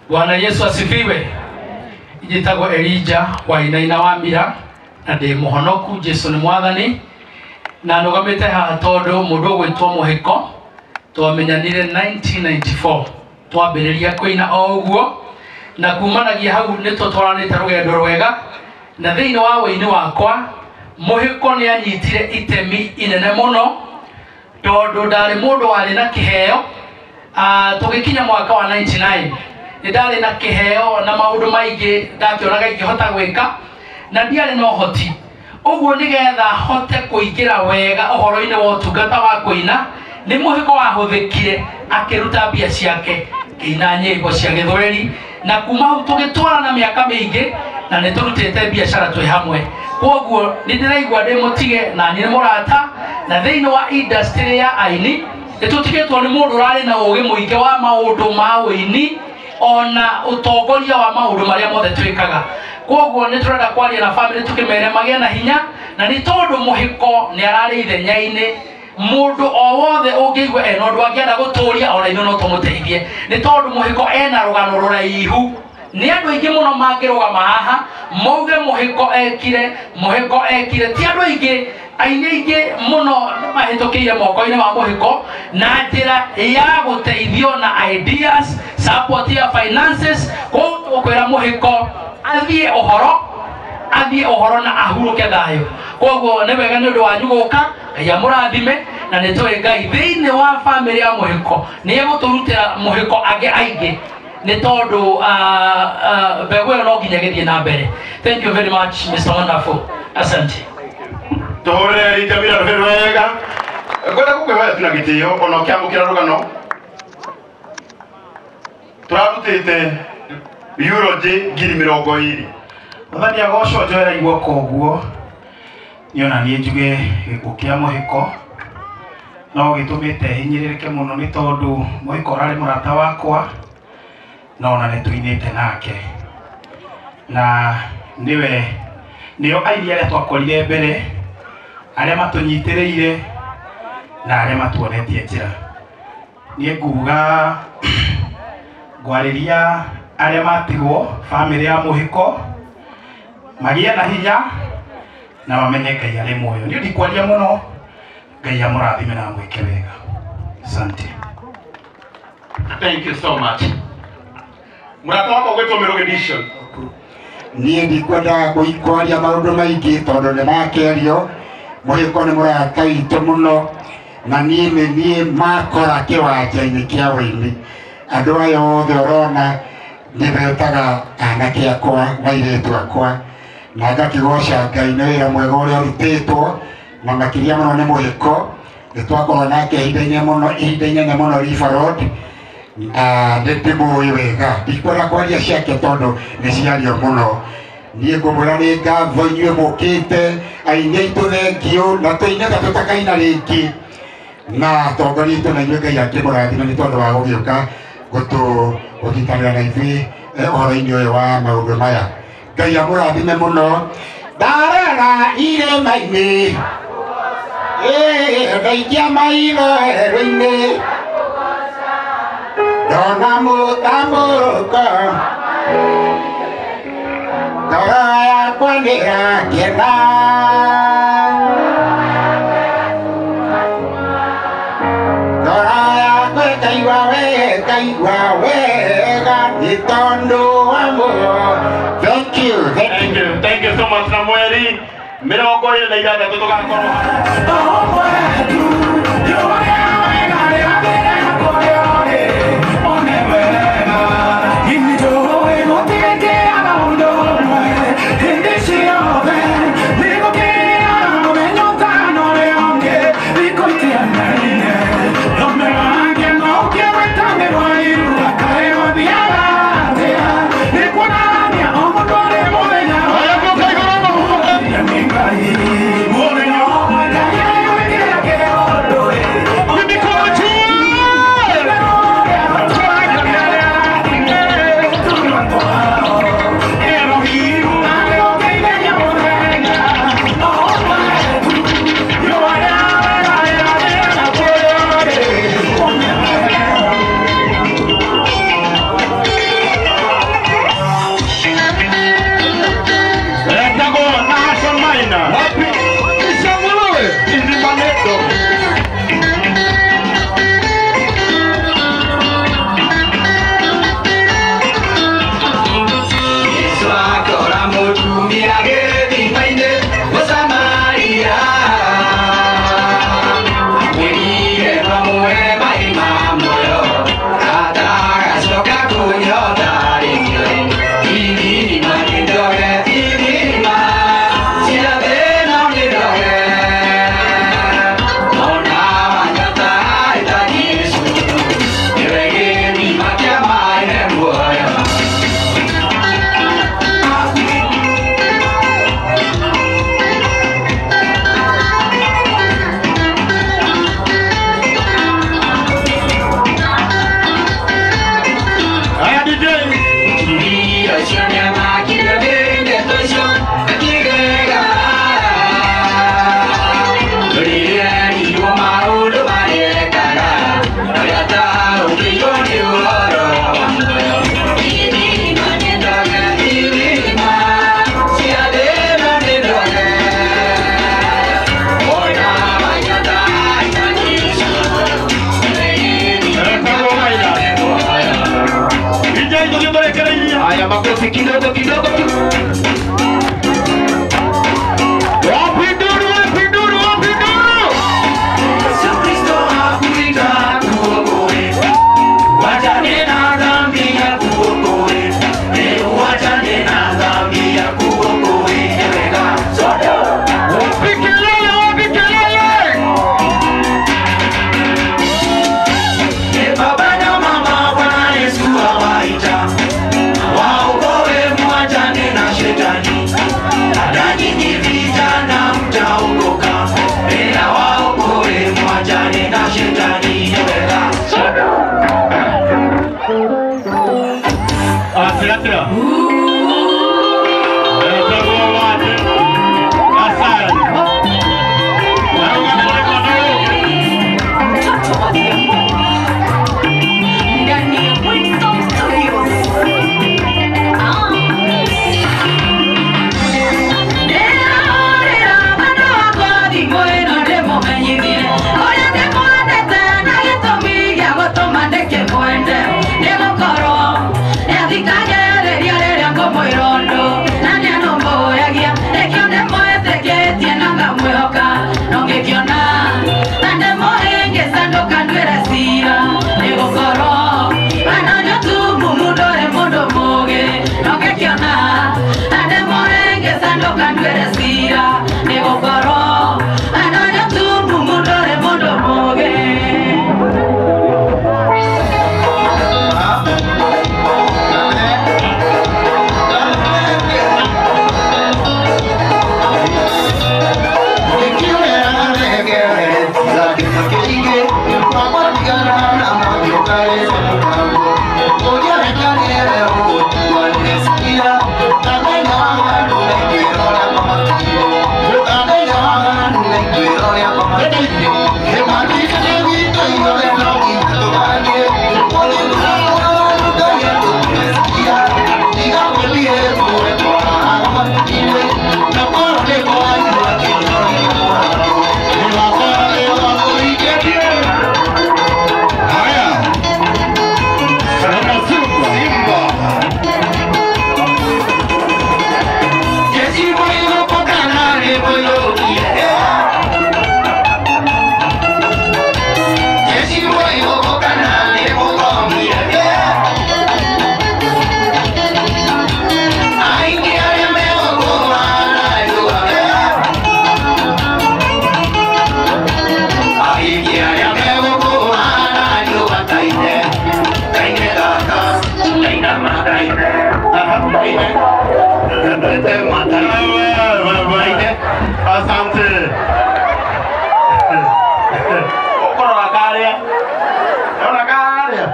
Bwana Yesu asifiwe. Njĩtagwo Elijah Wainaina wa Mira na ndĩ mũhonoku. Jesu nĩ mwathani na nũgamĩte haha tondũ mũndũ ũgwĩtwo Mũhĩko twamenyanire 1994 twambĩrĩria kũina o ũguo, na kumanagia hau nĩ tũtwaranĩte rũgendo rwega, na thĩinĩ wa wĩini wakwa Mũhĩko nĩ anyitire itemi inene mũno tondũ ndarĩ mũndũ warĩ na kĩheo. Tũgĩkinya mwaka wa 99 nĩ ndarĩ na kĩheo na maũndũ maingĩ ndakĩonaga ingĩhota gwĩka na ndiarĩ na ũhoti ũguo, nĩgetha hote kũingĩra wega ũhoro-inĩ wa ũtungata wa kũina nĩ Mũhĩko wahũthĩkire akĩruta mbia ciake kĩina nyĩmbo cia gĩthweri, na kuma hau tũgĩtwarana mĩaka mĩingĩ na nĩ tũrutĩte biacara twĩ hamwe. Koguo nĩ ndĩraigua ndĩ mũtige na niĩ nĩ mũrata, na thĩinĩ wa industry ya aini nĩ tũtigĩtwo nĩ mũndũ ũrarĩ na ũgĩ mũingĩ wa maũndũ ma ũini ona ũtongoria wa maũndũ marĩa mothe twĩkaga. Koguo nĩ tũrenda kwaria na family tũkĩmere magĩe na hinya, na nĩ tondũ Mũhĩko nĩ ararĩ ithenya-inĩ mũndũ o wothe ũngĩigua ena ũndũ angĩenda gũtũria ona ithuĩ no tũmũteithie, nĩ tondũ Mũhĩko ena rũgano rũraihu. Nĩ andũ aingĩ mũno mangĩrũgama haha mauge Mũhĩko ekire, Mũhĩko ekire. Ti andũ aingĩ, aini aingĩ mũno nĩ mahĩtũkĩire moko-inĩ ma Mũhĩko na njĩra ya gũteithio na ideas, support ya finances. Koguo tũkwĩra Mũhĩko athiĩ ũhoro, athiĩ ũhoro na ahurũke thayũ. Koguo nĩ wega nĩ ũndũ wanyu gũka, Ngai amũrathime, na nĩ tũĩ Ngai thĩinĩ wa family ya Mũhĩko nĩ egũtũrutĩra Mũhĩko angĩ aingĩ, nĩ tondũ mbegũ ĩyo no nginya gĩthiĩ na mbere. Thank you very much, Mr. Wonderful, asante. Tũhũrĩre Elijah Mira rũhĩ rwega. Ngwenda gũkwĩhoya tu na gĩtĩo ona ũkĩamũkĩra rũgano tũrarutĩte eulogy 20,000. Mwathani agocwo. Njoera guoko ũguo niĩ ona niĩ njuge gĩkuũ kĩa Mũhĩko no gĩtũmĩte hinyĩrĩrĩke mũno, nĩ tondũ Mũhĩko ũrarĩ mũrata wakwa no ona nĩ tũinĩte nake, na nĩwe nĩo aini arĩa twakorire mbere, arĩa matũnyitĩrĩire na arĩa matuonetie njĩra. Niĩ nguga ngwarĩria arĩa matigwo bamĩrĩ ya Mũhĩko magĩe na hinya na mamenye Ngai arĩ muoyo. Niĩ ndikwaria mũno, Ngai amũrathime na amwĩke wega. Asante. Thank you so much. Mũrata wakwa gwĩtwo Mĩrũgĩ Vision. Niĩ ndikwendaga kwaria maũndũ maingĩ tondũ nĩ makerio. Mũhĩko nĩ mũrata witũ mũno, na niĩ nĩ niĩ makora kĩwanja-inĩ kĩa wĩini. Andũ aya othe ũrona nĩ betaga anake akwa na airĩtu akwa, na ngakĩgoca Ngai nĩ wĩra mwega ũrĩa ũrutĩtwo, na makĩria mũno nĩ Mũhĩko. Nĩ twakorwo nake ihinda-inĩ mũno, ihinda inene mũno River Road, na nĩ ndĩmũĩ wega. Ndikwenda kwaria ciake tondũ nĩ ciario mũno. Niĩ ngũmwĩra nĩ ngatho inyuĩ mũkĩte aini aitũ, thengiũ na tũine ta tũtakaina rĩngĩ na atongoria aitũ, na inyuĩ Ngai akĩmũrathime nĩ tondũ wa gũgĩũka gũtũ gũnyitanĩra na ithuĩ ũhoro-inĩ ũyũ wa maũndũ maya. Ngai amũrathime mũno. Ndarora irĩma-inĩ, ndaikia maitho werũ-inĩ, ndona mũtambũrũko, ngoro yakwa nĩrakena. Ngoro yakwa ĩkaigua wega, ĩkaigua wega nĩ tondũ wa muoyo. Thank you, thank Thank you. you, thank you so much. Na 26 tũgakorwo. Mũthenya ũmwe Ngai. Haya, makofi kidogo kidogo tu. Wapi nduru, wapi nduru, wapi nduru? Yesu Kristo akuita kuokoe. Wachane na dhambi ya kuokoe. Wachane na dhambi ya kuokoe. Wapi kelele, wapi kelele? Baba na mama, Bwana Yesu awaita. Waokoe, mwachane na shetani. Hata nyinyi vijana mtaokoka. Ila waokoe, mwachane na shetani. Atira. Asante. Ukorora karia. Ona karia.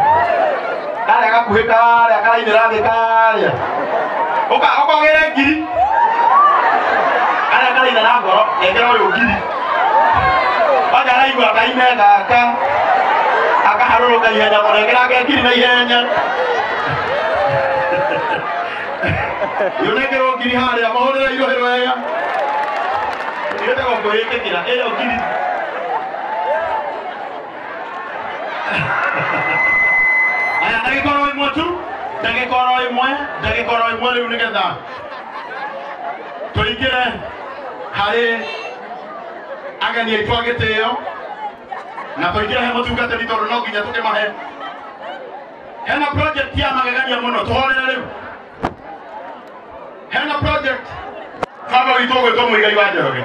Karia gakuhi karia karainira thi karia. Uka ukogere ngiri. Karia karaina na ngoro, nengera uyu ngiri. Wanja araigua kaime gaka. Akaharũrũka ihenya kũnengera ke ngiri na ihenya. Yonengerwo ngiri haria mahũrĩre irohe wega. Nĩgetha kwĩĩtĩkĩra ĩyo ngiri. Aya ndagĩka oro ĩmwe tu, ndagĩka oro ĩmwe, ndagĩka oro ĩmwe rĩu nĩgetha tũingĩre harĩ ageni aitũ a gĩtĩo na tũingĩre he mũtungatĩri tondũ no nginya tũkĩmahe. Hena project ya magegania mũno tũhorere rĩu. Hena project baba witũ ũgwĩtwo Mũigai wa Njoroge.